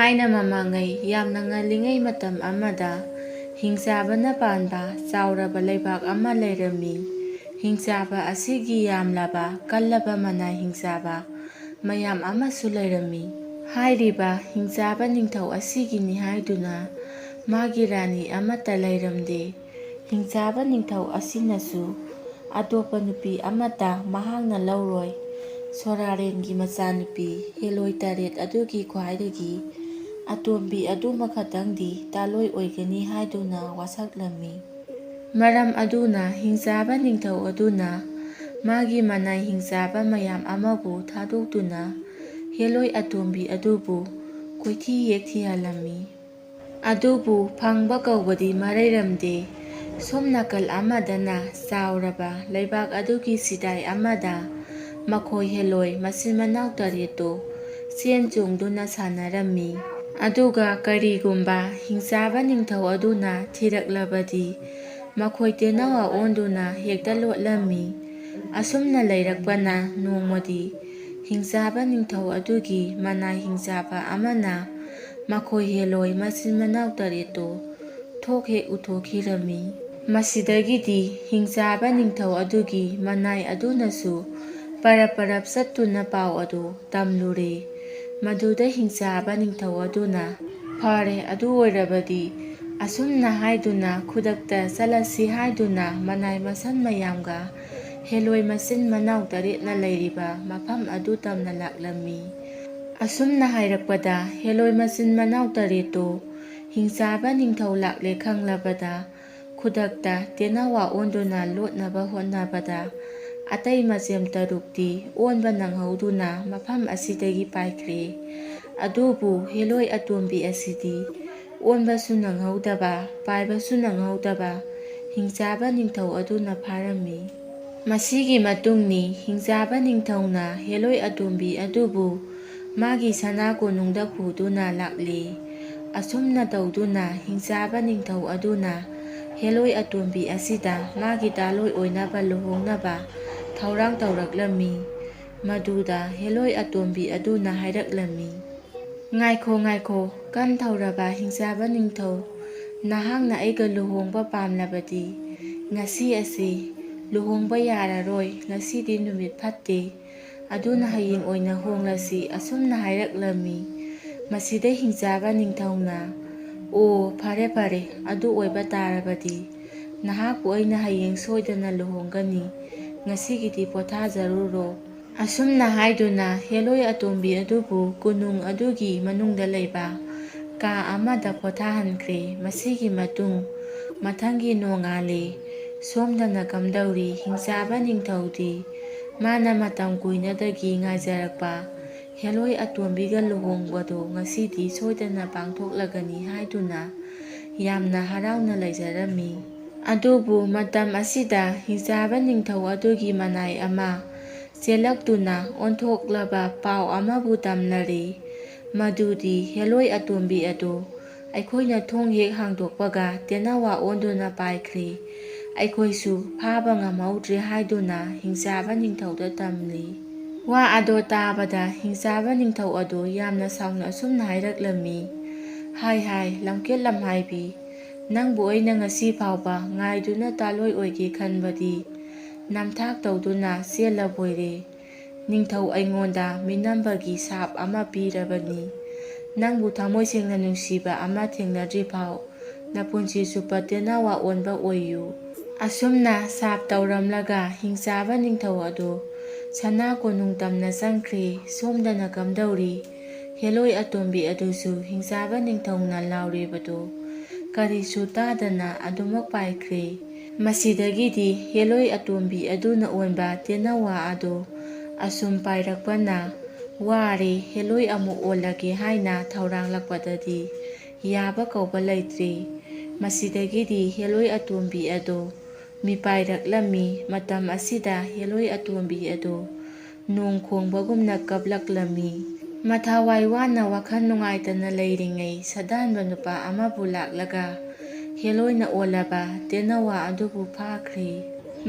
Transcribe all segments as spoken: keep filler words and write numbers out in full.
ꯊꯥꯏꯅ ꯃꯃꯥꯡꯉꯩ ꯌꯥꯝꯅ ꯉꯜꯂꯤꯉꯩ ꯃꯇꯝ ꯑꯃꯗ ꯍꯤꯡꯆꯥꯕꯅ ꯄꯥꯟꯕ ꯆꯥꯎꯔꯕ ꯂꯩꯕꯥꯛ ꯑꯃ ꯂꯩꯔꯝꯃꯤ꯫ ꯍꯤꯡꯆꯥꯕ ꯑꯁꯤꯒꯤ ꯌꯥꯝꯂꯕ ꯀꯜꯂꯕ ꯃꯅꯥꯏ ꯍꯤꯡꯆꯥꯕ ꯃꯌꯥꯝ ꯑꯃꯁꯨ ꯂꯩꯔꯝꯃꯤ꯫ ꯍꯥꯏꯔꯤꯕ ꯍꯤꯡꯆꯥꯕ ꯅꯤꯡꯊꯧ ꯑꯁꯤꯒꯤꯅꯤ ꯍꯥꯏꯗꯨꯅ ꯃꯥꯒꯤ ꯔꯥꯅꯤ ꯑꯃꯠꯇ ꯂꯩꯔꯝꯗꯦ꯫ ꯍꯤꯡꯆꯥꯕ ꯅꯤꯡꯊꯧ ꯑꯁꯤꯅꯁꯨ ꯑꯇꯣꯞꯄ ꯅꯨꯄꯤ ꯑꯃꯠꯇ ꯃꯍꯥꯛꯅ ꯂꯧꯔꯣꯏ꯫ ꯁꯣꯔꯥꯔꯦꯟꯒꯤ ꯃꯆꯥꯅꯨꯄꯤ ꯍꯦꯂꯣꯏ ꯇꯔꯦꯠ ꯑꯗꯨꯒꯤ ꯈ꯭ꯋꯥꯏꯗꯒꯤ ꯑꯇꯣꯝꯕꯤ ꯑꯗꯨꯃꯈꯛꯇꯪꯗꯤ ꯇꯥꯂꯣꯏ ꯑꯣꯏꯒꯅꯤ ꯍꯥꯏꯗꯨꯅ ꯋꯥꯁꯛꯂꯝꯃꯤ꯫ ꯃꯔꯝ ꯑꯗꯨꯅ ꯍꯤꯡꯆꯥꯕ ꯅꯤꯡꯊꯧ ꯑꯗꯨꯅ ꯃꯥꯒꯤ ꯃꯅꯥꯏ ꯍꯤꯡꯆꯥꯕ ꯃꯌꯥꯝ ꯑꯃꯕꯨ ꯊꯥꯗꯣꯛꯇꯨꯅ ꯍꯦꯂꯣꯏ ꯑꯇꯣꯝꯕꯤ ꯑꯗꯨꯕꯨ ꯀꯣꯏꯊꯤ ꯌꯦꯛꯊꯤꯍꯜꯂꯝꯃꯤ꯫ ꯑꯗꯨꯕꯨ ꯐꯪꯕ ꯀꯧꯕꯗꯤ ꯃꯔꯩꯔꯝꯗꯦ꯫ ꯁꯣꯝ ꯅꯥꯀꯜ ꯑꯃꯗꯅ ꯆꯥꯎꯔꯕ ꯂꯩꯕꯥꯛ ꯑꯗꯨꯒꯤ ꯁꯤꯗꯥꯏ ꯑꯃꯗ ꯃꯈꯣꯏ ꯍꯦꯂꯣꯏ ꯃꯆꯤꯟ ꯃꯅꯥꯎ ꯇꯔꯦꯠꯇꯨ ꯆꯦꯟ ꯆꯣꯡꯗꯨꯅ ꯁꯥꯟꯅꯔꯝꯃꯤ꯫ ꯑꯗꯨꯒ ꯀꯔꯤꯒꯨꯝꯕ ꯍꯤꯡꯆꯥꯕ ꯅꯤꯡꯊꯧ ꯑꯗꯨꯅ ꯊꯤꯔꯛꯂꯕꯗꯤ ꯃꯈꯣꯏ ꯇꯦꯅꯋꯥ ꯑꯣꯟꯗꯨꯅ ꯍꯦꯛꯇ ꯂꯣꯠꯂꯝꯃꯤ꯫ ꯑꯁꯨꯝꯅ ꯂꯩꯔꯛꯄꯅ ꯅꯣꯡꯃꯗꯤ ꯍꯤꯡꯆꯥꯕ ꯅꯤꯡꯊꯧ ꯑꯗꯨꯒꯤ ꯃꯅꯥꯏ ꯍꯤꯡꯆꯥꯕ ꯑꯃꯅ ꯃꯈꯣꯏ ꯍꯦꯂꯣꯏ ꯃꯆꯤꯟ ꯃꯅꯥꯎ ꯇꯔꯦꯠꯇꯨ ꯊꯣꯛ ꯍꯦꯛ ꯎꯊꯣꯛꯈꯤꯔꯝꯃꯤ꯫ ꯃꯁꯤꯗꯒꯤꯗꯤ ꯍꯤꯡꯆꯥꯕ ꯅꯤꯡꯊꯧ ꯑꯗꯨꯒꯤ ꯃꯅꯥꯏ ꯑꯗꯨꯅꯁꯨ ꯄꯔꯞ ꯄꯔꯞ ꯆꯠꯇꯨꯅ ꯄꯥꯎ ꯑꯗꯨ ꯇꯝꯂꯨꯔꯦ꯫ ꯃꯗꯨꯗ ꯍꯤꯡꯆꯥꯕ ꯅꯤꯡꯊꯧ ꯑꯗꯨꯅ, "ꯐꯔꯦ, ꯑꯗꯨ ꯑꯣꯏꯔꯕꯗꯤ ꯑꯁꯨꯝꯅ ꯍꯥꯏꯗꯨꯅ ꯈꯨꯗꯛꯇ ꯆꯠꯂꯁꯤ" ꯍꯥꯏꯗꯨꯅ ꯃꯅꯥꯏ ꯃꯁꯟ ꯃꯌꯥꯝꯒ ꯍꯦꯂꯣꯏ ꯃꯆꯤꯟ ꯃꯅꯥꯎ ꯇꯔꯦꯠꯅ ꯂꯩꯔꯤꯕ ꯃꯐꯝ ꯑꯗꯨ ꯇꯝꯅ ꯂꯥꯛꯂꯝꯃꯤ꯫ ꯑꯁꯨꯝꯅ ꯍꯥꯏꯔꯛꯄꯗ ꯍꯦꯂꯣꯏ ꯃꯆꯤꯟ ꯃꯅꯥꯎ ꯇꯔꯦꯠꯇꯨ ꯍꯤꯡꯆꯥꯕ ꯅꯤꯡꯊꯧ ꯂꯥꯛꯂꯦ ꯈꯪꯂꯕꯗ ꯈꯨꯗꯛꯇ ꯇꯦꯅꯋꯥ ꯑꯣꯟꯗꯨꯅ ꯂꯣꯠꯅꯕ ꯍꯣꯠꯅꯕꯗ ꯑꯇꯩ ꯃꯆꯦꯝ ꯇꯔꯨꯛꯇꯤ ꯑꯣꯟꯕ ꯅꯪꯍꯧꯗꯨꯅ ꯃꯐꯝ ꯑꯁꯤꯗꯒꯤ ꯄꯥꯏꯈ꯭ꯔꯦ꯫ ꯑꯗꯨꯕꯨ ꯍꯦꯂꯣꯏ ꯑꯇꯣꯝꯕꯤ ꯑꯁꯤꯗꯤ ꯑꯣꯟꯕꯁꯨ ꯅꯪꯍꯧꯗꯕ, ꯄꯥꯏꯕꯁꯨ ꯅꯪꯍꯧꯗꯕ ꯍꯤꯡꯆꯥꯕ ꯅꯤꯡꯊꯧ ꯑꯗꯨꯅ ꯐꯥꯔꯝꯃꯤ꯫ ꯃꯁꯤꯒꯤ ꯃꯇꯨꯡꯅꯤ ꯍꯤꯡꯆꯥꯕ ꯅꯤꯡꯊꯧꯅ ꯍꯦꯂꯣꯏ ꯑꯇꯣꯝꯕꯤ ꯑꯗꯨꯕꯨ ꯃꯥꯒꯤ ꯁꯅꯥ ꯀꯣꯅꯨꯡꯗ ꯄꯨꯗꯨꯅ ꯂꯥꯛꯂꯤ꯫ ꯑꯁꯨꯝꯅ ꯇꯧꯗꯨꯅ ꯍꯤꯡꯆꯥꯕ ꯅꯤꯡꯊꯧ ꯑꯗꯨꯅ ꯍꯦꯂꯣꯏ ꯑꯇꯣꯝꯕꯤ ꯑꯁꯤꯗ ꯃꯥꯒꯤ ꯇꯥꯂꯣꯏ ꯑꯣꯏꯅꯕ ꯂꯨꯍꯣꯡꯅꯕ ꯊꯧꯔꯥꯡ ꯇꯧꯔꯛꯂꯝꯃꯤ꯫ ꯃꯗꯨꯗ ꯍꯦꯂꯣꯏ ꯑꯇꯣꯝꯕꯤ ꯑꯗꯨꯅ ꯍꯥꯏꯔꯛꯂꯝꯃꯤ, "ꯉꯥꯏꯈꯣ, ꯉꯥꯏꯈꯣ, ꯀꯟ ꯊꯧꯔꯕ ꯍꯤꯡꯆꯥꯕ ꯅꯤꯡꯊꯧ, ꯅꯍꯥꯛꯅ ꯑꯩꯒ ꯂꯨꯍꯣꯡꯕ ꯄꯥꯝꯂꯕꯗꯤ ꯉꯁꯤ ꯑꯁꯤ ꯂꯨꯍꯣꯡꯕ ꯌꯥꯔꯔꯣꯏ, ꯉꯁꯤꯗꯤ ꯅꯨꯃꯤꯠ ꯐꯠꯇꯦ, ꯑꯗꯨꯅ ꯍꯌꯦꯡ ꯑꯣꯏꯅ ꯍꯣꯡꯂꯁꯤ" ꯑꯁꯨꯝꯅ ꯍꯥꯏꯔꯛꯂꯝꯃꯤ꯫ ꯃꯁꯤꯗ ꯍꯤꯡꯆꯥꯕ ꯅꯤꯡꯊꯧꯅ, "ꯑꯣ, ꯐꯔꯦ ꯐꯔꯦ, ꯑꯗꯨ ꯑꯣꯏꯕ ꯇꯥꯔꯕꯗꯤ ꯅꯍꯥꯛꯄꯨ ꯑꯩꯅ ꯍꯌꯦꯡ ꯁꯣꯏꯗꯅ ꯂꯨꯍꯣꯡꯒꯅꯤ, ꯉꯁꯤꯒꯤꯗꯤ ꯄꯣꯊꯥꯖꯔꯨꯔꯣ" ꯑꯁꯨꯝꯅ ꯍꯥꯏꯗꯨꯅ ꯍꯦꯂꯣꯏ ꯑꯇꯣꯝꯕꯤ ꯑꯗꯨꯕꯨ ꯀꯣꯅꯨꯡ ꯑꯗꯨꯒꯤ ꯃꯅꯨꯡꯗ ꯂꯩꯕ ꯀꯥ ꯑꯃꯗ ꯄꯣꯊꯥꯍꯟꯈ꯭ꯔꯦ꯫ ꯃꯁꯤꯒꯤ ꯃꯇꯨꯡ ꯃꯊꯪꯒꯤ ꯅꯣꯡꯉꯥꯜꯂꯦ꯫ ꯁꯣꯝꯗꯅ ꯀꯝꯗꯧꯔꯤ? ꯍꯤꯡꯆꯥꯕ ꯅꯤꯡꯊꯧꯗꯤ ꯃꯥꯅ ꯃꯇꯝ ꯀꯨꯏꯅꯗꯒꯤ ꯉꯥꯏꯖꯔꯛꯄ ꯍꯦꯂꯣꯏ ꯑꯇꯣꯝꯕꯤꯒ ꯂꯨꯍꯣꯡꯕꯗꯨ ꯉꯁꯤꯗꯤ ꯁꯣꯏꯗꯅ ꯄꯥꯡꯊꯣꯛꯂꯒꯅꯤ ꯍꯥꯏꯗꯨꯅ ꯌꯥꯝꯅ ꯍꯔꯥꯎꯅ ꯂꯩꯖꯔꯝꯃꯤ꯫ ꯑꯗꯨꯕꯨ ꯃꯇꯝ ꯑꯁꯤꯗ ꯍꯤꯡꯆꯥꯕ ꯅꯤꯡꯊꯧ ꯑꯗꯨꯒꯤ ꯃꯅꯥꯏ ꯑꯃ ꯆꯦꯜꯂꯛꯇꯨꯅ ꯑꯣꯟꯊꯣꯛꯂꯕ ꯄꯥꯎ ꯑꯃꯕꯨ ꯇꯝꯂꯔꯤ꯫ ꯃꯗꯨꯗꯤ ꯍꯦꯂꯣꯏ ꯑꯇꯣꯝꯕꯤ ꯑꯗꯨ ꯑꯩꯈꯣꯏꯅ ꯊꯣꯡ ꯍꯦꯛ ꯍꯥꯡꯗꯣꯛꯄꯒ ꯇꯦꯅꯋꯥ ꯑꯣꯟꯗꯨꯅ ꯄꯥꯏꯈ꯭ꯔꯦ꯫ ꯑꯩꯈꯣꯏꯁꯨ ꯐꯥꯕ ꯉꯝꯍꯧꯗ꯭ꯔꯦ ꯍꯥꯏꯗꯨꯅ ꯍꯤꯡꯆꯥꯕ ꯅꯤꯡꯊꯧꯗ ꯇꯝꯂꯤ꯫ ꯋꯥ ꯑꯗꯣ ꯇꯥꯕꯗ ꯍꯤꯡꯆꯥꯕ ꯅꯤꯡꯊꯧ ꯑꯗꯨ ꯌꯥꯝꯅ ꯁꯥꯎꯅ ꯑꯁꯨꯝꯅ ꯍꯥꯏꯔꯛꯂꯝꯃꯤ, "ꯍꯥꯏ ꯍꯥꯏ, ꯂꯝꯀꯦꯠ ꯂꯝꯍꯥꯏꯕꯤ, ꯅꯪꯕꯨ ꯑꯩꯅ ꯉꯁꯤ ꯐꯥꯎꯕ ꯉꯥꯏꯗꯨꯅ ꯇꯥꯂꯣꯏ ꯑꯣꯏꯒꯦ ꯈꯟꯕꯗꯤ ꯅꯝꯊꯥꯛ ꯇꯧꯗꯨꯅ ꯆꯦꯜꯂꯕꯣꯏꯔꯦ꯫ ꯅꯤꯡꯊꯧ ꯑꯩꯉꯣꯟꯗ ꯃꯤꯅꯝꯕꯒꯤ ꯁꯥꯞ ꯑꯃ ꯄꯤꯔꯕꯅꯤ꯫ ꯅꯪꯕꯨ ꯊꯃꯣꯏ ꯁꯦꯡꯅ ꯅꯨꯡꯁꯤꯕ ꯑꯃ ꯊꯦꯡꯅꯗ꯭ꯔꯤ ꯐꯥꯎ ꯅꯄꯨꯟꯁꯤ ꯆꯨꯞꯄ ꯇꯦꯅꯋꯥ ꯑꯣꯟꯕ ꯑꯣꯏꯌꯨ"꯫ ꯑꯁꯨꯝꯅ ꯁꯥꯞ ꯇꯧꯔꯝꯂꯒ ꯍꯤꯡꯆꯥꯕ ꯅꯤꯡꯊꯧ ꯑꯗꯨ ꯁꯅꯥ ꯀꯣꯅꯨꯡ ꯇꯝꯅ ꯆꯪꯈ꯭ꯔꯦ꯫ ꯁꯣꯝꯗꯅ ꯀꯝꯗꯧꯔꯤ? ꯍꯦꯂꯣꯏ ꯑꯇꯣꯝꯕꯤ ꯑꯗꯨꯁꯨ ꯍꯤꯡꯆꯥꯕ ꯅꯤꯡꯊꯧꯅ ꯂꯥꯎꯔꯤꯕꯗꯨ ꯀꯔꯤꯁꯨ ꯇꯥꯗꯅ ꯑꯗꯨꯃꯛ ꯄꯥꯏꯈ꯭ꯔꯦ꯫ ꯃꯁꯤꯗꯒꯤꯗꯤ ꯍꯦꯂꯣꯏ ꯑꯇꯣꯝꯕꯤ ꯑꯗꯨꯅ ꯑꯣꯟꯕ ꯇꯦꯅꯋꯥ ꯑꯗꯨ ꯑꯁꯨꯝ ꯄꯥꯏꯔꯛꯄꯅ ꯋꯥꯔꯦ, ꯍꯦꯂꯣꯏ ꯑꯃꯨꯛ ꯑꯣꯜꯂꯒꯦ ꯍꯥꯏꯅ ꯊꯧꯔꯥꯡꯂꯛꯄꯗꯗꯤ ꯌꯥꯕ ꯀꯧꯕ ꯂꯩꯇ꯭ꯔꯦ꯫ ꯃꯁꯤꯗꯒꯤꯗꯤ ꯍꯦꯂꯣꯏ ꯑꯇꯣꯝꯕꯤ ꯑꯗꯨ ꯃꯤꯄꯥꯏꯔꯛꯂꯝꯃꯤ꯫ ꯃꯇꯝ ꯑꯁꯤꯗ ꯍꯦꯂꯣꯏ ꯑꯇꯣꯝꯕꯤ ꯑꯗꯨ ꯅꯣꯡ ꯈꯣꯡꯕꯒꯨꯝꯅ ꯀꯞꯂꯛꯂꯝꯃꯤ꯫ ꯃꯊꯥꯋꯥꯏ ꯋꯥꯅ ꯋꯥꯈꯜ ꯅꯨꯡꯉꯥꯏꯇꯅ ꯂꯩꯔꯤꯉꯩ ꯁꯗꯥꯟꯕ ꯅꯨꯄꯥ ꯑꯃꯕꯨ ꯂꯥꯛꯂꯒ ꯍꯦꯂꯣꯏꯅ ꯑꯣꯜꯂꯕ ꯇꯦꯅꯋꯥ ꯑꯗꯨꯕꯨ ꯐꯥꯈ꯭ꯔꯦ꯫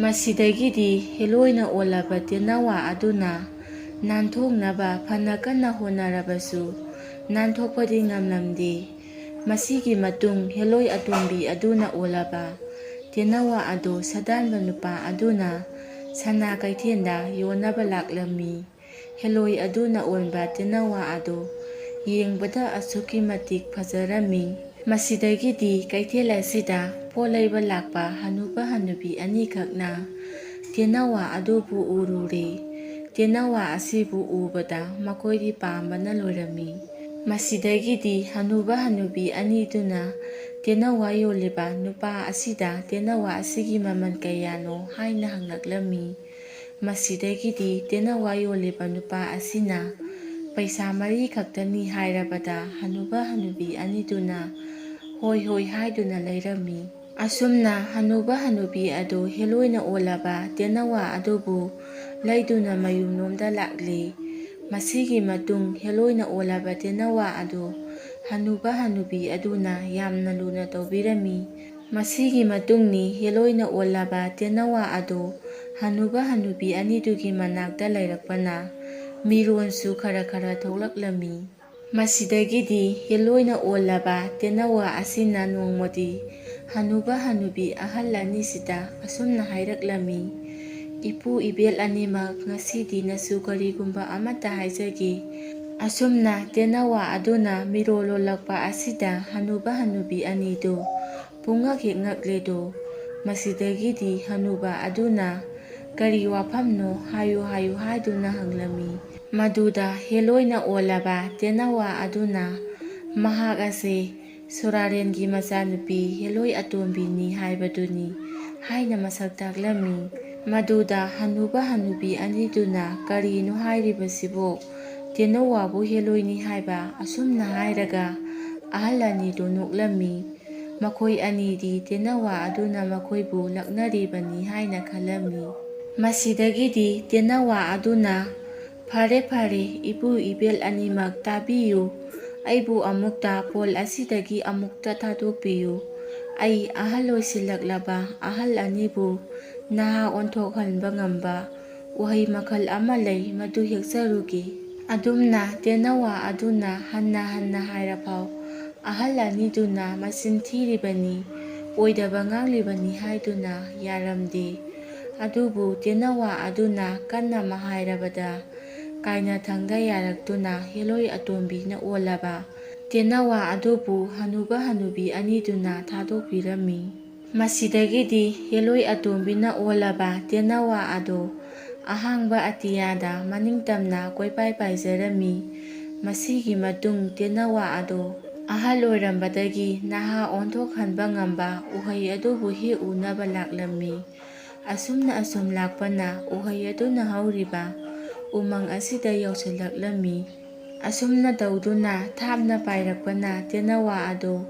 ꯃꯁꯤꯗꯒꯤꯗꯤ ꯍꯦꯂꯣꯏꯅ ꯑꯣꯜꯂꯕ ꯇꯦꯅꯋꯥ ꯑꯗꯨꯅ ꯅꯥꯟꯊꯣꯛꯅꯕ ꯐꯅ ꯀꯟꯅ ꯍꯣꯠꯅꯔꯕꯁꯨ ꯅꯥꯟꯊꯣꯛꯄꯗꯤ ꯉꯝꯂꯝꯗꯦ꯫ ꯃꯁꯤꯒꯤ ꯃꯇꯨꯡ ꯍꯦꯂꯣꯏ ꯑꯇꯣꯝꯕꯤ ꯑꯗꯨꯅ ꯑꯣꯜꯂꯕ ꯇꯦꯅꯋꯥ ꯑꯗꯨ ꯁꯥꯗꯥꯟꯕ ꯅꯨꯄꯥ ꯑꯗꯨꯅ ꯁꯅꯥ ꯀꯩꯊꯦꯜꯗ ꯌꯣꯟꯅꯕ ꯂꯥꯛꯂꯝꯃꯤ꯫ ꯍꯦꯂꯣꯏ ꯑꯗꯨꯅ ꯑꯣꯟꯕ ꯇꯦꯅꯋꯥ ꯑꯗꯨ ꯌꯦꯡꯕꯗ ꯑꯁꯨꯛꯀꯤ ꯃꯇꯤꯛ ꯐꯖꯔꯝꯃꯤ꯫ ꯃꯁꯤꯗꯒꯤꯗꯤ ꯀꯩꯊꯦꯜ ꯑꯁꯤꯗ ꯄꯣꯠ ꯂꯩꯕ ꯂꯥꯛꯄ ꯍꯅꯨꯕ ꯍꯅꯨꯕꯤ ꯑꯅꯤꯈꯛꯅ ꯇꯦꯅꯋꯥ ꯑꯗꯨꯕꯨ ꯎꯔꯨꯔꯦ꯫ ꯇꯦꯅꯋꯥ ꯑꯁꯤꯕꯨ ꯎꯕꯗ ꯃꯈꯣꯏꯗꯤ ꯄꯥꯝꯕꯅ ꯂꯣꯏꯔꯝꯃꯤ꯫ ꯃꯁꯤꯗꯒꯤꯗꯤ ꯍꯅꯨꯕ ꯍꯅꯨꯕꯤ ꯑꯅꯤꯗꯨꯅ ꯇꯦꯅꯋꯥ ꯌꯣꯜꯂꯤꯕ ꯅꯨꯄꯥ ꯑꯁꯤꯗ ꯇꯦꯅꯋꯥ ꯑꯁꯤꯒꯤ ꯃꯃꯜ ꯀꯌꯥꯅꯣ ꯍꯥꯏꯅ ꯍꯪꯂꯛꯂꯝꯃꯤ꯫ ꯃꯁꯤꯗꯒꯤꯗꯤ ꯇꯦꯅꯋꯥ ꯌꯣꯜꯂꯤꯕ ꯅꯨꯄꯥ ꯑꯁꯤꯅ ꯄꯩꯁꯥ ꯃꯔꯤ ꯈꯛꯇꯅꯤ ꯍꯥꯏꯔꯕꯗ ꯍꯅꯨꯕ ꯍꯅꯨꯕꯤ ꯑꯅꯤꯗꯨꯅ ꯍꯣꯏ ꯍꯣꯏ ꯍꯥꯏꯗꯨꯅ ꯂꯩꯔꯝꯃꯤ꯫ ꯑꯁꯨꯝꯅ ꯍꯅꯨꯕ ꯍꯅꯨꯕꯤ ꯑꯗꯨ ꯍꯦꯂꯣꯏꯅ ꯑꯣꯜꯂꯕ ꯇꯦꯅꯋꯥ ꯑꯗꯨꯕꯨ ꯂꯩꯗꯨꯅ ꯃꯌꯨꯝꯂꯣꯝꯗ ꯂꯥꯛꯂꯤ꯫ ꯃꯁꯤꯒꯤ ꯃꯇꯨꯡ ꯍꯦꯂꯣꯏꯅ ꯑꯣꯜꯂꯕ ꯇꯦꯅꯋꯥ ꯑꯗꯨ ꯍꯅꯨꯕ ꯍꯅꯨꯕꯤ ꯑꯗꯨꯅ ꯌꯥꯝꯅ ꯂꯨꯅ ꯇꯧꯕꯤꯔꯝꯃꯤ꯫ ꯃꯁꯤꯒꯤ ꯃꯇꯨꯡꯅꯤ ꯍꯦꯂꯣꯏꯅ ꯑꯣꯜꯂꯕ ꯇꯦꯅꯋꯥ ꯑꯗꯨ ꯍꯅꯨꯕ ꯍꯅꯨꯕꯤ ꯑꯅꯤꯗꯨꯒꯤ ꯃꯅꯥꯛꯇ ꯂꯩꯔꯛꯄꯅ ꯃꯤꯔꯣꯟꯁꯨ ꯈꯔ ꯈꯔ ꯊꯣꯛꯂꯛꯂꯝꯃꯤ꯫ ꯃꯁꯤꯗꯒꯤꯗꯤ ꯍꯦꯂꯣꯏꯅ ꯑꯣꯜꯂꯕ ꯇꯦꯅꯋꯥ ꯑꯁꯤꯅ ꯅꯣꯡꯃꯗꯤ ꯍꯅꯨꯕ ꯍꯅꯨꯕꯤ ꯑꯍꯜ ꯑꯅꯤꯁꯤꯗ ꯑꯁꯨꯝꯅ ꯍꯥꯏꯔꯛꯂꯝꯃꯤ, "ꯏꯄꯨ ꯏꯕꯦꯜ ꯑꯅꯤꯃꯛ, ꯉꯁꯤꯗꯤ ꯅꯁꯨ ꯀꯔꯤꯒꯨꯝꯕ ꯑꯃꯠꯇ ꯍꯥꯏꯖꯒꯦ꯫" ꯑꯁꯨꯝꯅ ꯇꯦꯅꯋꯥ ꯑꯗꯨꯅ ꯃꯤꯔꯣꯜ ꯂꯣꯜꯂꯛꯄ ꯑꯁꯤꯗ ꯍꯅꯨꯕ ꯍꯅꯨꯕꯤ ꯑꯅꯤꯗꯨ ꯄꯨꯡꯉꯛ ꯍꯦꯛ ꯉꯛꯂꯦꯗꯣ꯫ ꯃꯁꯤꯗꯒꯤꯗꯤ ꯍꯅꯨꯕ ꯑꯗꯨꯅ ꯀꯔꯤ ꯋꯥꯐꯝꯅꯣ ꯍꯥꯏꯌꯨ ꯍꯥꯏꯌꯨ ꯍꯥꯏꯗꯨꯅ ꯍꯪꯂꯝꯃꯤ꯫ ꯃꯗꯨꯗ ꯍꯦꯂꯣꯏꯅ ꯑꯣꯜꯂꯕ ꯇꯦꯅꯋꯥ ꯑꯗꯨꯅ ꯃꯍꯥꯛ ꯑꯁꯤ ꯁꯨꯔꯥꯔꯦꯟꯒꯤ ꯃꯆꯥꯅꯨꯄꯤ ꯍꯦꯂꯣꯏ ꯑꯇꯣꯝꯕꯤꯅꯤ ꯍꯥꯏꯕꯗꯨꯅꯤ ꯍꯥꯏꯅ ꯃꯁꯛ ꯇꯥꯛꯂꯝꯃꯤ꯫ ꯃꯗꯨꯗ ꯍꯅꯨꯕ ꯍꯅꯨꯕꯤ ꯑꯅꯤꯗꯨꯅ ꯀꯔꯤꯅꯣ ꯍꯥꯏꯔꯤꯕꯁꯤꯕꯣ? ꯇꯦꯅꯋꯥꯕꯨ ꯍꯦꯂꯣꯏꯅꯤ ꯍꯥꯏꯕ ꯑꯁꯨꯝꯅ ꯍꯥꯏꯔꯒ ꯑꯍꯜ ꯑꯅꯤꯗꯨ ꯅꯣꯛꯂꯝꯃꯤ꯫ ꯃꯈꯣꯏ ꯑꯅꯤꯗꯤ ꯇꯦꯅꯋꯥ ꯑꯗꯨꯅ ꯃꯈꯣꯏꯕꯨ ꯂꯛꯅꯔꯤꯕꯅꯤ ꯍꯥꯏꯅ ꯈꯜꯂꯝꯃꯤ꯫ ꯃꯁꯤꯗꯒꯤꯗꯤ ꯇꯦꯅꯋꯥ ꯑꯗꯨꯅ, "ꯐꯔꯦ, ꯐꯔꯦ, ꯏꯄꯨ ꯏꯕꯦꯜ ꯑꯅꯤꯃꯛ ꯇꯥꯕꯤꯌꯨ꯫ ꯑꯩꯕꯨ ꯑꯃꯨꯛꯇ ꯄꯣꯜ ꯑꯁꯤꯗꯒꯤ ꯑꯃꯨꯛꯇ ꯊꯥꯗꯣꯛꯄꯤꯌꯨ꯫ ꯑꯩ ꯑꯍꯜ ꯑꯣꯏꯁꯤꯜꯂꯛꯂꯕ ꯑꯍꯜ ꯑꯅꯤꯕꯨ ꯅꯍꯥ ꯑꯣꯟꯊꯣꯛꯍꯟꯕ ꯉꯝꯕ ꯎꯍꯩ ꯃꯈꯜ ꯑꯃ ꯂꯩ, ꯃꯗꯨ ꯍꯦꯛꯆꯔꯨꯒꯦ꯫" ꯑꯗꯨꯝꯅ ꯇꯦꯅꯋꯥ ꯑꯗꯨꯅ ꯍꯟꯅ ꯍꯟꯅ ꯍꯥꯏꯔꯐꯥꯎ, ꯑꯍꯜ ꯑꯅꯤꯗꯨꯅ ꯃꯆꯤꯟ ꯊꯤꯔꯤꯕꯅꯤ, ꯑꯣꯏꯗꯕ ꯉꯥꯡꯂꯤꯕꯅꯤ ꯍꯥꯏꯗꯨꯅ ꯌꯥꯔꯝꯗꯦ꯫ ꯑꯗꯨꯕꯨ ꯇꯦꯅꯋꯥ ꯑꯗꯨꯅ ꯀꯟꯅ ꯃꯍꯥꯏꯔꯕꯗ, ꯀꯥꯏꯅꯊꯪꯗ ꯌꯥꯔꯛꯇꯨꯅ ꯍꯦꯂꯣꯏ ꯑꯇꯣꯝꯕꯤꯅ ꯑꯣꯜꯂꯕ ꯇꯦꯅꯋꯥ ꯑꯗꯨꯕꯨ ꯍꯅꯨꯕ ꯍꯅꯨꯕꯤ ꯑꯅꯤꯗꯨꯅ ꯊꯥꯗꯣꯛꯄꯤꯔꯝꯃꯤ꯫ ꯃꯁꯤꯗꯒꯤꯗꯤ ꯍꯦꯂꯣꯏ ꯑꯇꯣꯝꯕꯤꯅ ꯑꯣꯜꯂꯕ ꯇꯦꯅꯋꯥ ꯑꯗꯨ ꯑꯍꯥꯡꯕ ꯑꯇꯤꯌꯥꯗ ꯃꯅꯤꯡ ꯇꯝꯅ ꯀꯣꯏꯄꯥꯏ ꯄꯥꯏꯖꯔꯝꯃꯤ꯫ ꯃꯁꯤꯒꯤ ꯃꯇꯨꯡ ꯇꯦꯅꯋꯥ ꯑꯗꯨ ꯑꯍꯜ ꯑꯣꯏꯔꯝꯕꯗꯒꯤ ꯅꯍꯥ ꯑꯣꯟꯊꯣꯛꯍꯟꯕ ꯉꯝꯕ ꯎꯍꯩ ꯑꯗꯨꯕꯨ ꯍꯦꯛ ꯎꯅꯕ ꯂꯥꯛꯂꯝꯃꯤ꯫ ꯑꯁꯨꯝꯅ ꯑꯁꯨꯝ ꯂꯥꯛꯄꯅ ꯎꯍꯩ ꯑꯗꯨꯅ ꯍꯧꯔꯤꯕ ꯎꯃꯪ ꯑꯁꯤꯗ ꯌꯧꯁꯤꯜꯂꯛꯂꯝꯃꯤ꯫ ꯑꯁꯨꯝꯅ ꯇꯧꯗꯨꯅ ꯊꯥꯞꯅ ꯄꯥꯏꯔꯛꯄꯅ ꯇꯦꯅꯋꯥ ꯑꯗꯨ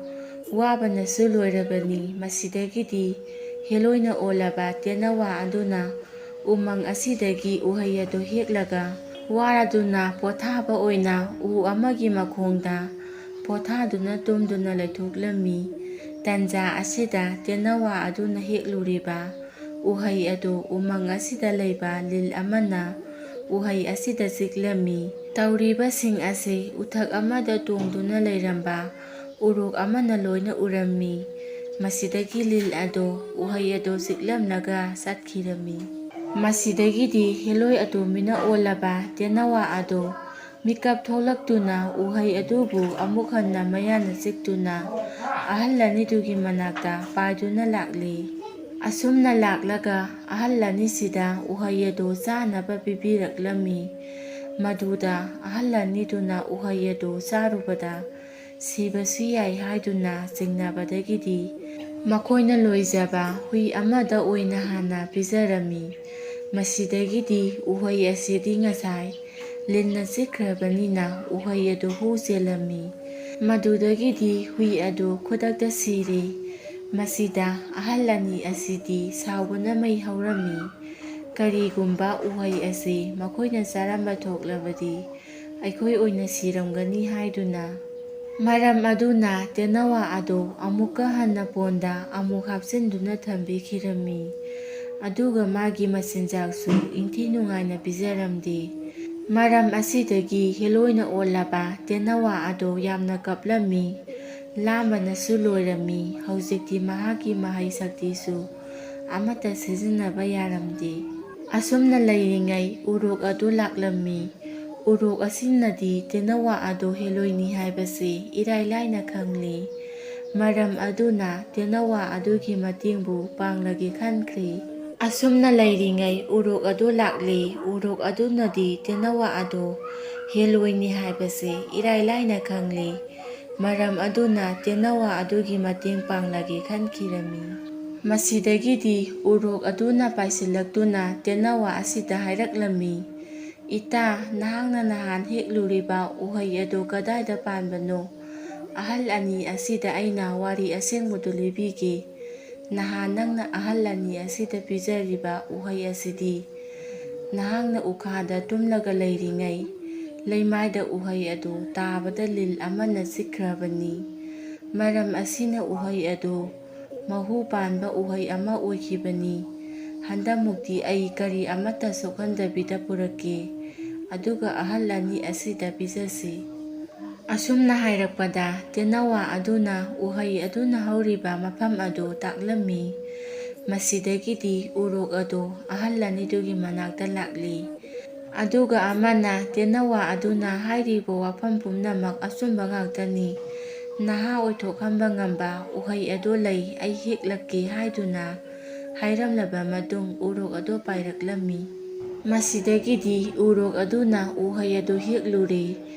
ꯋꯥꯕꯅꯁꯨ ꯂꯣꯏꯔꯕꯅꯤ꯫ ꯃꯁꯤꯗꯒꯤꯗꯤ ꯍꯦꯂꯣꯏꯅ ꯑꯣꯜꯂꯕ ꯇꯦꯅꯋꯥ ꯑꯗꯨꯅ ꯎꯃꯪ ꯑꯁꯤꯗꯒꯤ ꯎꯍꯩ ꯑꯗꯨ ꯍꯦꯛꯂꯒ ꯋꯥꯔꯗꯨꯅ ꯄꯣꯊꯥꯕ ꯑꯣꯏꯅ ꯎ ꯑꯃꯒꯤ ꯃꯈꯣꯡꯗ ꯄꯣꯊꯥꯗꯨꯅ ꯇꯨꯝꯗꯨꯅ ꯂꯩꯊꯣꯛꯂꯝꯃꯤ꯫ ꯇꯟꯖꯥ ꯑꯁꯤꯗ ꯇꯦꯅꯋꯥ ꯑꯗꯨꯅ ꯍꯦꯛꯂꯨꯔꯤꯕ ꯎꯍꯩ ꯑꯗꯨ ꯎꯃꯪ ꯑꯁꯤꯗ ꯂꯩꯕ ꯂꯤꯜ ꯑꯃꯅ ꯎꯍꯩ ꯑꯁꯤꯗ ꯆꯤꯛꯂꯝꯃꯤ꯫ ꯇꯧꯔꯤꯕꯁꯤꯡ ꯑꯁꯤ ꯎꯊꯛ ꯑꯃꯗ ꯇꯣꯡꯗꯨꯅ ꯂꯩꯔꯝꯕ ꯎꯔꯣꯛ ꯑꯃꯅ ꯂꯣꯏꯅ ꯎꯔꯝꯃꯤ꯫ ꯃꯁꯤꯗꯒꯤ ꯂꯤꯜ ꯑꯗꯨ ꯎꯍꯩ ꯑꯗꯨ ꯆꯤꯛꯂꯝꯂꯒ ꯆꯠꯈꯤꯔꯝꯃꯤ꯫ ꯃꯁꯤꯗꯒꯤꯗꯤ ꯍꯦꯂꯣꯏ ꯑꯇꯣꯝꯕꯤꯅ ꯑꯣꯜꯂꯕ ꯇꯦꯅꯋꯥ ꯑꯗꯨ ꯃꯤꯀꯞ ꯊꯣꯛꯂꯛꯇꯨꯅ ꯎꯍꯩ ꯑꯗꯨꯕꯨ ꯑꯃꯨꯛ ꯍꯟꯅ ꯃꯌꯥꯅ ꯆꯤꯛꯇꯨꯅ ꯑꯍꯜ ꯑꯅꯤꯗꯨꯒꯤ ꯃꯅꯥꯛꯇ ꯄꯥꯏꯗꯨꯅ ꯂꯥꯛꯂꯤ꯫ ꯑꯁꯨꯝꯅ ꯂꯥꯛꯂꯒ ꯑꯍꯜ ꯑꯅꯤꯁꯤꯗ ꯎꯍꯩ ꯑꯗꯨ ꯆꯥꯅꯕ ꯄꯤꯕꯤꯔꯛꯂꯝꯃꯤ꯫ ꯃꯗꯨꯗ ꯑꯍꯜ ꯑꯅꯤꯗꯨꯅ ꯎꯍꯩ ꯑꯗꯨ ꯆꯥꯔꯨꯕꯗ ꯁꯤꯕꯁꯨ ꯌꯥꯏ ꯍꯥꯏꯗꯨꯅ ꯆꯤꯡꯅꯕꯗꯒꯤꯗꯤ ꯃꯈꯣꯏꯅ ꯂꯣꯏꯖꯕ ꯍꯨꯏ ꯑꯃꯗ ꯑꯣꯏꯅ ꯍꯥꯟꯅ ꯄꯤꯖꯔꯝꯃꯤ꯫ ꯃꯁꯤꯗꯒꯤꯗꯤ ꯎꯍꯩ ꯑꯁꯤꯗꯤ ꯉꯁꯥꯏ ꯂꯤꯟꯅ ꯆꯤꯛꯈ꯭ꯔꯕꯅꯤꯅ ꯎꯍꯩ ꯑꯗꯨ ꯍꯨ ꯆꯦꯜꯂꯝꯃꯤ꯫ ꯃꯗꯨꯗꯒꯤꯗꯤ ꯍꯨꯏ ꯑꯗꯨ ꯈꯨꯗꯛꯇ ꯁꯤꯔꯦ꯫ ꯃꯁꯤꯗ ꯑꯍꯜ ꯑꯅꯤ ꯑꯁꯤꯗꯤ ꯁꯥꯎꯕꯅ ꯃꯩ ꯍꯧꯔꯝꯃꯤ꯫ ꯀꯔꯤꯒꯨꯝꯕ ꯎꯍꯩ ꯑꯁꯤ ꯃꯈꯣꯏꯅ ꯆꯥꯔꯝꯕ ꯊꯣꯛꯂꯕꯗꯤ ꯑꯩꯈꯣꯏ ꯑꯣꯏꯅ ꯁꯤꯔꯝꯒꯅꯤ ꯍꯥꯏꯗꯨꯅ꯫ ꯃꯔꯝ ꯑꯗꯨꯅ ꯇꯦꯅꯋꯥ ꯑꯗꯨ ꯑꯃꯨꯛꯀ ꯍꯟꯅ ꯄꯣꯟꯗ ꯑꯃꯨꯛ ꯍꯥꯞꯆꯤꯟꯗꯨꯅ ꯊꯝꯕꯤꯈꯤꯔꯝꯃꯤ꯫ ꯑꯗꯨꯒ ꯃꯥꯒꯤ ꯃꯆꯤꯟꯖꯥꯛꯁꯨ ꯏꯪꯊꯤ ꯅꯨꯡꯉꯥꯏꯅ ꯄꯤꯖꯔꯝꯗꯦ꯫ ꯃꯔꯝ ꯑꯁꯤꯗꯒꯤ ꯍꯦꯂꯣꯏꯅ ꯑꯣꯜꯂꯕ ꯇꯦꯅꯋꯥ ꯑꯗꯨ ꯌꯥꯝꯅ ꯀꯞꯂꯝꯃꯤ꯫ ꯂꯥꯝꯕꯅꯁꯨ ꯂꯣꯏꯔꯝꯃꯤ꯫ ꯍꯧꯖꯤꯛꯇꯤ ꯃꯍꯥꯛꯀꯤ ꯃꯍꯩ ꯁꯛꯇꯤꯁꯨ ꯑꯃꯠꯇ ꯁꯤꯖꯤꯟꯅꯕ ꯌꯥꯔꯝꯗꯦ꯫ ꯑꯁꯨꯝꯅ ꯂꯩꯔꯤꯉꯩ ꯎꯔꯣꯛ ꯑꯗꯨ ꯂꯥꯛꯂꯝꯃꯤ꯫ ꯎꯔꯣꯛ ꯑꯁꯤꯅꯗꯤ ꯇꯦꯅꯋꯥ ꯑꯗꯨ ꯍꯦꯂꯣꯏꯅꯤ ꯍꯥꯏꯕꯁꯤ ꯏꯔꯥꯏ ꯂꯥꯏꯅ ꯈꯪꯂꯤ꯫ ꯃꯔꯝ ꯑꯗꯨꯅ ꯇꯦꯅꯋꯥ ꯑꯗꯨꯒꯤ ꯃꯇꯦꯡꯕꯨ ꯄꯥꯡꯂꯒꯦ ꯈꯟꯈ꯭ꯔꯦ꯫ ꯑꯁꯨꯝꯅ ꯂꯩꯔꯤꯉꯩ ꯎꯔꯣꯛ ꯑꯗꯨ ꯂꯥꯛꯂꯤ꯫ ꯎꯔꯣꯛ ꯑꯗꯨꯅꯗꯤ ꯇꯦꯅꯋꯥ ꯑꯗꯨ ꯍꯦꯂꯣꯏꯅꯤ ꯍꯥꯏꯕꯁꯤ ꯏꯔꯥꯏ ꯂꯥꯏꯅ ꯈꯪꯂꯤ꯫ ꯃꯔꯝ ꯑꯗꯨꯅ ꯇꯦꯅꯋꯥ ꯑꯗꯨꯒꯤ ꯃꯇꯦꯡ ꯄꯥꯡꯂꯒꯦ ꯈꯟꯈꯤꯔꯝꯃꯤ꯫ ꯃꯁꯤꯗꯒꯤꯗꯤ ꯎꯔꯣꯛ ꯑꯗꯨꯅ ꯄꯥꯏꯁꯤꯜꯂꯛꯇꯨꯅ ꯇꯦꯅꯋꯥ ꯑꯁꯤꯗ ꯍꯥꯏꯔꯛꯂꯝꯃꯤ, "ꯏꯇꯥ, ꯅꯍꯥꯛꯅ ꯅꯍꯥꯟ ꯍꯦꯛꯂꯨꯔꯤꯕ ꯎꯍꯩ ꯑꯗꯨ ꯀꯗꯥꯏꯗ ꯄꯥꯟꯕꯅꯣ? ꯑꯍꯜ ꯑꯅꯤ ꯑꯁꯤꯗ ꯑꯩꯅ ꯋꯥꯔꯤ ꯑꯁꯦꯡꯕꯗꯨ ꯂꯤꯕꯤꯒꯦ꯫ ꯅꯍꯥꯟ ꯅꯪꯅ ꯑꯍꯜ ꯑꯅꯤ ꯑꯁꯤꯗ ꯄꯤꯖꯔꯤꯕ ꯎꯍꯩ ꯑꯁꯤꯗꯤ ꯅꯍꯥꯛꯅ ꯎꯈꯥꯗ ꯇꯨꯝꯂꯒ ꯂꯩꯔꯤꯉꯩ ꯂꯩꯃꯥꯏꯗ ꯎꯍꯩ ꯑꯗꯨ ꯇꯥꯕꯗ ꯂꯤꯟ ꯑꯃꯅ ꯆꯤꯛꯈ꯭ꯔꯕꯅꯤ꯫ ꯃꯔꯝ ꯑꯁꯤꯅ ꯎꯍꯩ ꯑꯗꯨ ꯃꯍꯨ ꯄꯥꯟꯕ ꯎꯍꯩ ꯑꯃ ꯑꯣꯏꯈꯤꯕꯅꯤ꯫ ꯍꯟꯗꯛꯃꯨꯛꯇꯤ ꯑꯩ ꯀꯔꯤ ꯑꯃꯠꯇ ꯁꯣꯛꯍꯟꯗꯕꯤꯗ ꯄꯨꯔꯛꯀꯦ, ꯑꯗꯨꯒ ꯑꯍꯜ ꯑꯅꯤ ꯑꯁꯤꯗ ꯄꯤꯖꯁꯤ꯫" ꯑꯁꯨꯝꯅ ꯍꯥꯏꯔꯛꯄꯗ ꯇꯦꯅꯋꯥ ꯑꯗꯨꯅ ꯎꯍꯩ ꯑꯗꯨꯅ ꯍꯧꯔꯤꯕ ꯃꯐꯝ ꯑꯗꯨ ꯇꯥꯛꯂꯝꯃꯤ꯫ ꯃꯁꯤꯗꯒꯤꯗꯤ ꯎꯔꯣꯛ ꯑꯗꯨ ꯑꯍꯜ ꯑꯅꯤꯗꯨꯒꯤ ꯃꯅꯥꯛꯇ ꯂꯥꯛꯂꯤ꯫ ꯑꯗꯨꯒ ꯑꯃꯅ ꯇꯦꯅꯋꯥ ꯑꯗꯨꯅ ꯍꯥꯏꯔꯤꯕ ꯋꯥꯐꯝ ꯄꯨꯝꯅꯃꯛ ꯑꯆꯨꯝꯕ ꯉꯥꯛꯇꯅꯤ꯫ ꯅꯍꯥ ꯑꯣꯏꯊꯣꯛꯍꯟꯕ ꯉꯝꯕ ꯎꯍꯩ ꯑꯗꯨ ꯂꯩ, ꯑꯩ ꯍꯦꯛꯂꯛꯀꯦ ꯍꯥꯏꯗꯨꯅ ꯍꯥꯏꯔꯝꯂꯕ ꯃꯇꯨꯡ ꯎꯔꯣꯛ ꯑꯗꯨ ꯄꯥꯏꯔꯛꯂꯝꯃꯤ꯫ ꯃꯁꯤꯗꯒꯤꯗꯤ ꯎꯔꯣꯛ ꯑꯗꯨꯅ ꯎꯍꯩ ꯑꯗꯨ ꯍꯦꯛꯂꯨꯔꯦ꯫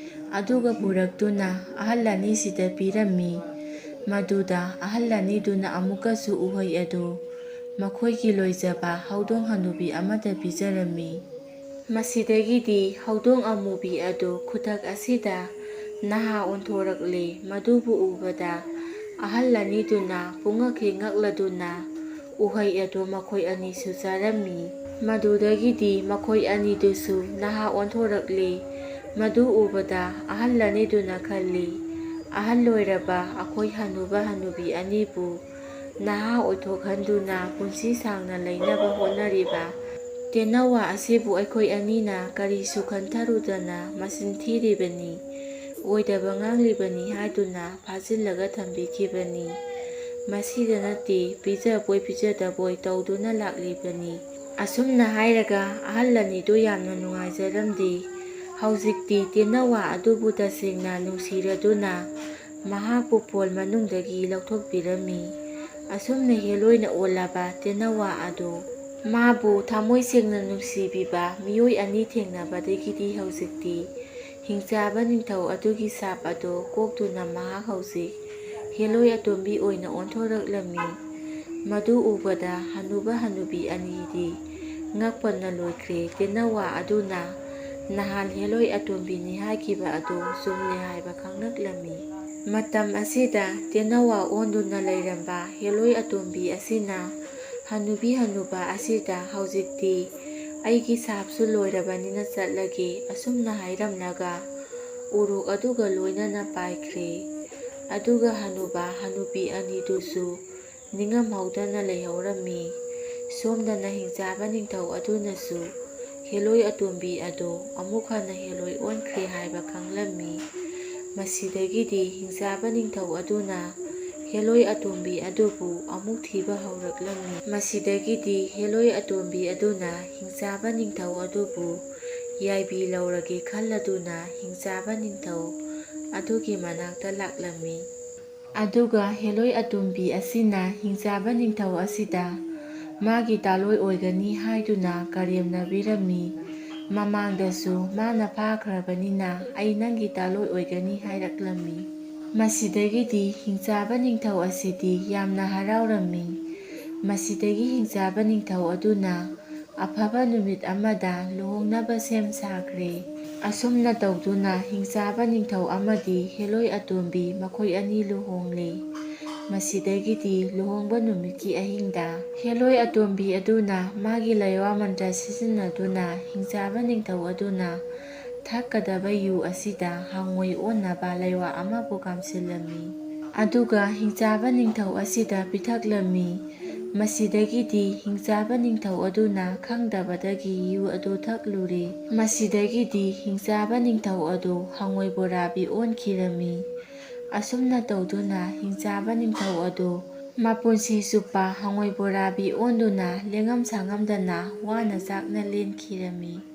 ꯑꯗꯨꯒ ꯄꯨꯔꯛꯇꯨꯅ ꯑꯍꯜ ꯑꯅꯤꯁꯤꯗ ꯄꯤꯔꯝꯃꯤ꯫ ꯃꯗꯨꯗ ꯑꯍꯜ ꯑꯅꯤꯗꯨꯅ ꯑꯃꯨꯛꯀꯁꯨ ꯎꯍꯩ ꯑꯗꯨ ꯃꯈꯣꯏꯒꯤ ꯂꯣꯏꯖꯕ ꯍꯧꯗꯣꯡ ꯍꯅꯨꯕꯤ ꯑꯃꯗ ꯄꯤꯖꯔꯝꯃꯤ꯫ ꯃꯁꯤꯗꯒꯤꯗꯤ ꯍꯧꯗꯣꯡ ꯑꯃꯨꯕꯤ ꯑꯗꯨ ꯈꯨꯗꯛ ꯑꯁꯤꯗ ꯅꯍꯥ ꯑꯣꯟꯊꯣꯔꯛꯂꯦ꯫ ꯃꯗꯨꯕꯨ ꯎꯕꯗ ꯑꯍꯜ ꯑꯅꯤꯗꯨꯅ ꯄꯨꯡꯉꯛ ꯍꯦꯛ ꯉꯛꯂꯗꯨꯅ ꯎꯍꯩ ꯑꯗꯨ ꯃꯈꯣꯏ ꯑꯅꯤꯁꯨ ꯆꯥꯔꯝꯃꯤ꯫ ꯃꯗꯨꯗꯒꯤꯗꯤ ꯃꯈꯣꯏ ꯑꯅꯤꯗꯨꯁꯨ ꯅꯍꯥ ꯑꯣꯟꯊꯣꯔꯛꯂꯦ꯫ ꯃꯗꯨ ꯎꯕꯗ ꯑꯍꯜ ꯑꯅꯤꯗꯨꯅ ꯈꯜꯂꯤ, "ꯑꯍꯜ ꯑꯣꯏꯔꯕ ꯑꯩꯈꯣꯏ ꯍꯅꯨꯕ ꯍꯅꯨꯕꯤ ꯑꯅꯤꯕꯨ ꯅꯍꯥ ꯑꯣꯏꯊꯣꯛꯍꯟꯗꯨꯅ ꯄꯨꯟꯁꯤ ꯁꯥꯡꯅ ꯂꯩꯅꯕ ꯍꯣꯠꯅꯔꯤꯕ ꯇꯦꯅꯋꯥ ꯑꯁꯤꯕꯨ ꯑꯩꯈꯣꯏ ꯑꯅꯤꯅ ꯀꯔꯤꯁꯨ ꯈꯟꯊꯔꯨꯗꯅ ꯃꯆꯤꯟ ꯊꯤꯔꯤꯕꯅꯤ, ꯑꯣꯏꯗꯕ ꯉꯥꯡꯂꯤꯕꯅꯤ ꯍꯥꯏꯗꯨꯅ ꯐꯥꯖꯤꯜꯂꯒ ꯊꯝꯕꯤꯈꯤꯕꯅꯤ꯫ ꯃꯁꯤꯗ ꯅꯠꯇꯦ, ꯄꯤꯖꯕꯣꯏ ꯄꯤꯖꯗꯕꯣꯏ ꯇꯧꯗꯨꯅ ꯂꯥꯛꯂꯤꯕꯅꯤ꯫ ꯑꯁꯨꯝꯅ ꯍꯥꯏꯔꯒ ꯑꯍꯜ ꯑꯅꯤꯗꯨ ꯌꯥꯝꯅ ꯅꯨꯡꯉꯥꯏꯖꯔꯝꯗꯦ꯫ ꯍꯧꯖꯤꯛꯇꯤ ꯇꯦꯅꯋꯥ ꯑꯗꯨꯕꯨ ꯇꯁꯦꯡꯅ ꯅꯨꯡꯁꯤꯔꯗꯨꯅ ꯃꯍꯥꯛꯄꯨ ꯄꯣꯜ ꯃꯅꯨꯡꯗꯒꯤ ꯂꯧꯊꯣꯛꯄꯤꯔꯝꯃꯤ꯫ ꯑꯁꯨꯝꯅ ꯍꯦꯂꯣꯏꯅ ꯑꯣꯜꯂꯕ ꯇꯦꯅꯋꯥ ꯑꯗꯨ ꯃꯥꯕꯨ ꯊꯃꯣꯏ ꯁꯦꯡꯅ ꯅꯨꯡꯁꯤꯕꯤꯕ ꯃꯤꯑꯣꯏ ꯑꯅꯤ ꯊꯦꯡꯅꯕꯗꯒꯤꯗꯤ ꯍꯧꯖꯤꯛꯇꯤ ꯍꯤꯡꯆꯥꯕ ꯅꯤꯡꯊꯧ ꯑꯗꯨꯒꯤ ꯁꯥꯞ ꯑꯗꯨ ꯀꯣꯛꯇꯨꯅ ꯃꯍꯥꯛ ꯍꯧꯖꯤꯛ ꯍꯦꯂꯣꯏ ꯑꯇꯣꯝꯕꯤ ꯑꯣꯏꯅ ꯑꯣꯟꯊꯣꯔꯛꯂꯝꯃꯤ꯫ ꯃꯗꯨ ꯎꯕꯗ ꯍꯅꯨꯕ ꯍꯅꯨꯕꯤ ꯑꯅꯤꯗꯤ ꯉꯛꯄꯅ ꯂꯣꯏꯈ꯭ꯔꯦ꯫ ꯇꯦꯅꯋꯥ ꯑꯗꯨꯅ ꯅꯍꯥꯟ ꯍꯦꯂꯣꯏ ꯑꯇꯣꯝꯕꯤꯅꯤ ꯍꯥꯏꯈꯤꯕ ꯑꯗꯨ ꯆꯨꯝꯂꯦ ꯍꯥꯏꯕ ꯈꯪꯂꯛꯂꯝꯃꯤ꯫ ꯃꯇꯝ ꯑꯁꯤꯗ ꯇꯦꯅꯋꯥ ꯑꯣꯟꯗꯨꯅ ꯂꯩꯔꯝꯕ ꯍꯦꯂꯣꯏ ꯑꯇꯣꯝꯕꯤ ꯑꯁꯤꯅ ꯍꯅꯨꯕꯤ ꯍꯅꯨꯕ ꯑꯁꯤꯗ ꯍꯧꯖꯤꯛꯇꯤ ꯑꯩꯒꯤ ꯁꯥꯞꯁꯨ ꯂꯣꯏꯔꯕꯅꯤꯅ ꯆꯠꯂꯒꯦ ꯑꯁꯨꯝꯅ ꯍꯥꯏꯔꯝꯂꯒ ꯎꯔꯣꯛ ꯑꯗꯨꯒ ꯂꯣꯏꯅꯅ ꯄꯥꯏꯈ꯭ꯔꯦ꯫ ꯑꯗꯨꯒ ꯍꯅꯨꯕ ꯍꯅꯨꯕꯤ ꯑꯅꯤꯗꯨꯁꯨ ꯅꯤꯡꯉꯝꯍꯧꯗꯅ ꯂꯩꯍꯧꯔꯝꯃꯤ꯫ ꯁꯣꯝꯗꯅ ꯍꯤꯡꯆꯥꯕ ꯅꯤꯡꯊꯧ ꯑꯗꯨꯅꯁꯨ ꯍꯦꯂꯣꯏ ꯑꯇꯣꯝꯕꯤ ꯑꯗꯨ ꯑꯃꯨꯛ ꯍꯟꯅ ꯍꯦꯂꯣꯏ ꯑꯣꯟꯈ꯭ꯔꯦ ꯍꯥꯏꯕ ꯈꯪꯂꯝꯃꯤ꯫ ꯃꯁꯤꯗꯒꯤꯗꯤ ꯍꯤꯡꯆꯥꯕ ꯅꯤꯡꯊꯧ ꯑꯗꯨꯅ ꯍꯦꯂꯣꯏ ꯑꯇꯣꯝꯕꯤ ꯑꯗꯨꯕꯨ ꯑꯃꯨꯛ ꯊꯤꯕ ꯍꯧꯔꯛꯂꯝꯃꯤ꯫ ꯃꯁꯤꯗꯒꯤꯗꯤ ꯍꯦꯂꯣꯏ ꯑꯇꯣꯝꯕꯤ ꯑꯗꯨꯅ ꯍꯤꯡꯆꯥꯕ ꯅꯤꯡꯊꯧ ꯑꯗꯨꯕꯨ ꯌꯥꯏꯕꯤ ꯂꯧꯔꯒꯦ ꯈꯜꯂꯗꯨꯅ ꯍꯤꯡꯆꯥꯕ ꯅꯤꯡꯊꯧ ꯑꯗꯨꯒꯤ ꯃꯅꯥꯛꯇ ꯂꯥꯛꯂꯝꯃꯤ꯫ ꯑꯗꯨꯒ ꯍꯦꯂꯣꯏ ꯑꯇꯣꯝꯕꯤ ꯑꯁꯤꯅ ꯍꯤꯡꯆꯥꯕ ꯅꯤꯡꯊꯧ ꯑꯁꯤꯗ ꯃꯥꯒꯤ ꯇꯥꯂꯣꯏ ꯑꯣꯏꯒꯅꯤ ꯍꯥꯏꯗꯨꯅ ꯀꯔꯦꯝꯅꯕꯤꯔꯝꯃꯤ꯫ ꯃꯃꯥꯡꯗꯁꯨ ꯃꯥꯅ ꯐꯥꯈ꯭ꯔꯕꯅꯤꯅ ꯑꯩ ꯅꯪꯒꯤ ꯇꯥꯂꯣꯏ ꯑꯣꯏꯒꯅꯤ ꯍꯥꯏꯔꯛꯂꯝꯃꯤ꯫ ꯃꯁꯤꯗꯒꯤꯗꯤ ꯍꯤꯡꯆꯥꯕ ꯅꯤꯡꯊꯧ ꯑꯁꯤꯗꯤ ꯌꯥꯝꯅ ꯍꯔꯥꯎꯔꯝꯃꯤ꯫ ꯃꯁꯤꯗꯒꯤ ꯍꯤꯡꯆꯥꯕ ꯅꯤꯡꯊꯧ ꯑꯗꯨꯅ ꯑꯐꯕ ꯅꯨꯃꯤꯠ ꯑꯃꯗ ꯂꯨꯍꯣꯡꯅꯕ ꯁꯦꯝ ꯁꯥꯈ꯭ꯔꯦ꯫ ꯑꯁꯨꯝꯅ ꯇꯧꯗꯨꯅ ꯍꯤꯡꯆꯥꯕ ꯅꯤꯡꯊꯧ ꯑꯃꯗꯤ ꯍꯦꯂꯣꯏ ꯑꯇꯣꯝꯕꯤ ꯃꯈꯣꯏ ꯑꯅꯤ ꯂꯨꯍꯣꯡꯂꯦ꯫ ꯃꯁꯤꯗꯒꯤꯗꯤ ꯂꯨꯍꯣꯡꯕ ꯅꯨꯃꯤꯠꯀꯤ ꯑꯍꯤꯡꯗ ꯍꯦꯂꯣꯏ ꯑꯇꯣꯝꯕꯤ ꯑꯗꯨꯅ ꯃꯥꯒꯤ ꯂꯥꯏꯋꯥ ꯃꯟꯇ꯭ꯔ ꯁꯤꯖꯤꯟꯅꯗꯨꯅ ꯍꯤꯡꯆꯥꯕ ꯅꯤꯡꯊꯧ ꯑꯗꯨꯅ ꯊꯛꯀꯗꯕ ꯌꯨ ꯑꯁꯤꯗ ꯍꯪꯉꯣꯏ ꯑꯣꯟꯅꯕ ꯂꯥꯏꯋꯥ ꯑꯃꯕꯨ ꯀꯥꯝꯁꯤꯜꯂꯝꯃꯤ꯫ ꯑꯗꯨꯒ ꯍꯤꯡꯆꯥꯕ ꯅꯤꯡꯊꯧ ꯑꯁꯤꯗ ꯄꯤꯊꯛꯂꯝꯃꯤ꯫ ꯃꯁꯤꯗꯒꯤꯗꯤ ꯍꯤꯡꯆꯥꯕ ꯅꯤꯡꯊꯧ ꯑꯗꯨꯅ ꯈꯪꯗꯕꯗꯒꯤ ꯌꯨ ꯑꯗꯨ ꯊꯛꯂꯨꯔꯦ꯫ ꯃꯁꯤꯗꯒꯤꯗꯤ ꯍꯤꯡꯆꯥꯕ ꯅꯤꯡꯊꯧ ꯑꯗꯨ ꯍꯉꯣꯏ ꯕꯣꯔꯥꯕꯤ ꯑꯣꯟꯈꯤꯔꯝꯃꯤ꯫ ꯑꯁꯨꯝꯅ ꯇꯧꯗꯨꯅ ꯍꯤꯡꯆꯥꯕ ꯅꯤꯡꯊꯧ ꯑꯗꯨ ꯃꯄꯨꯟꯁꯤ ꯆꯨꯞꯄ ꯍꯉꯣꯏ ꯕꯣꯔꯥꯕꯤ ꯑꯣꯟꯗꯨꯅ ꯂꯦꯡꯉꯝ ꯁꯥꯉꯝꯗꯅ ꯋꯥꯅ ꯆꯥꯛꯅ ꯂꯦꯟꯈꯤꯔꯝꯃꯤ꯫